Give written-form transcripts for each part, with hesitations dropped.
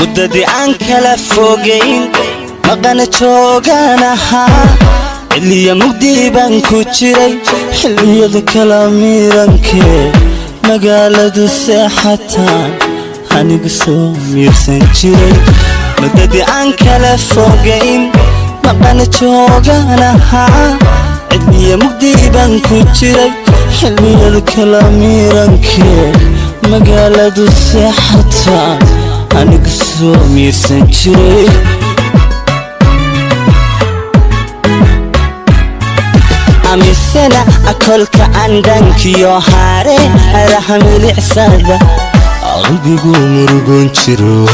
Muddadii aan kala fogayn, maqana joogaan ahaa, xilliya mugdii baan ku jiray, xilliyada kala miirankee magaaladu seexataan anigu soo miirsan jiray. Muddadii aan kala fogayn, maqana joogaan ahaa, xilliya mugdii baan ku jiray, xilliyada kala miirankee magaaladu seexataan anigu soo miirsan jiray. Amisena akolka andhankiyo haare haraha milicsada, qalbigu murugon jiro,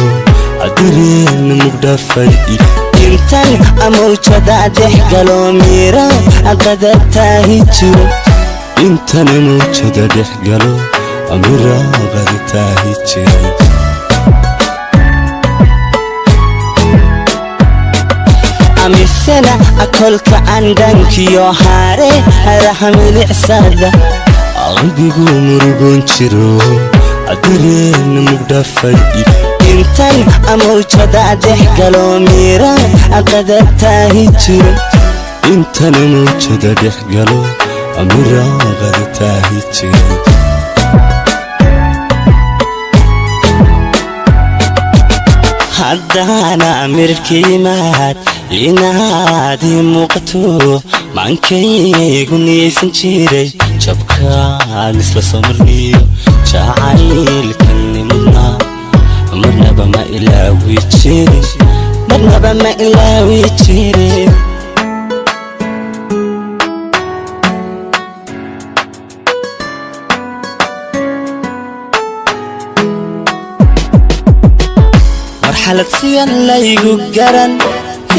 cadireenna mugdhafay. Intan amawjada dhex galo, miira qadabtaahi jiro. Intan mawjada dhex galo, amira qadabtaahi jiray. Amisena akolka andhankiyo haare haraha milicsada, qalbigu murugon jiro, cadireenna mugdhafay. Intan amawjada dhex galo, miira qadabtaahi jiro. Intan mawjada dhex galo, amira qadabtaahi jiray. Haddana mirkiimaad inaad ii muuqato, maankaygu niyeysan jiray, jabkaan isla soo marniyo jacaylkani mudna, marnaba ma ilaawi jirin, marnaba ma ilaawi jirin. Marxalad siyan laygu garan,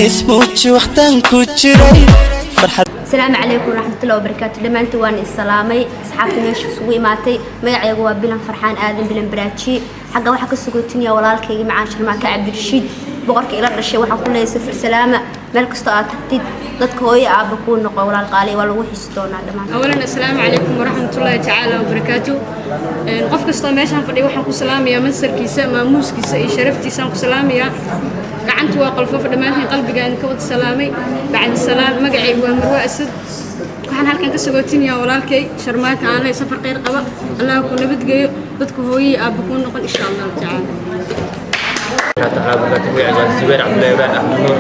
ismuuji wakhtaan ku jiray farxad. Asalaamu calaykum waraxmatullahi wabarakaatu. Dhammaantiin waan is-salaamay, asxaabta meesha isugu imaatay. Magacaygu waa Bilan Farxaan Aadan Bilan Baraaji. Xagga waxaa ka sugootinaya walaalkayga macaan Sharmaaka Cabdirashiid, boqorka ila dhashay. Waxaan ku leeyahay safar salaama, meel kastoo aad tagtid dadka hooyo aabba kuu noqo. Walaal qaali, waa lagu xisi doonaa dhammaan. أولا السلام عليكم ورحمة الله تعالى وبركاته. Qof kastoo meeshaan fadhiya waxaan ku salaamayaa mansarkiisa, maamuuskiisa iyo sharaftiisaan ku salaamayaa. Gacanta waa qolfoofa, dhammaantiin qalbigaan ka wada salaamay. Bacdi salaam, magacaygu waa Marwe Asad. Waxaan halkan ka sagootinayaa walaalkay Sharmaaka aan leh safar khayr qaba, Allah ku nabadgeeyo, dadka hooyii aabba kuu noqon, insha Allahu tacaala. Tacaala barakaatu. Magaciisa waa Zubayr Cabdullaahi Ibrahim Axmed Nuur.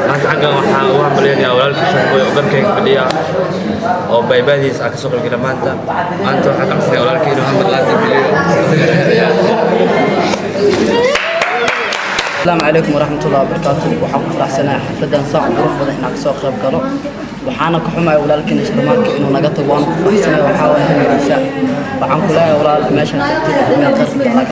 Maanta xaggan waxaan ugu hambalyaynayaa walaalkii Sharboy oo garkayga fadhiya, oo baybaadiis aan kasoo qaybgala maanta. Maanta waxaan ka codsanaya walaalkii inuu hamar laanta geliyo. Asalaamu calaykum waraxmatullahi wabarakaatu. Waxaan ku faraxsanahay xafladan saac qurux badan inaan kasoo qayb galo. Waxaana ka xumahay walaalkeena Sharmaarka inuu naga tago. Waana ku faraxsanahay. Waxaa waaye hamigiisa. Waxaan ku leeyahay, walaal, meeshaan tagtid meel qarka.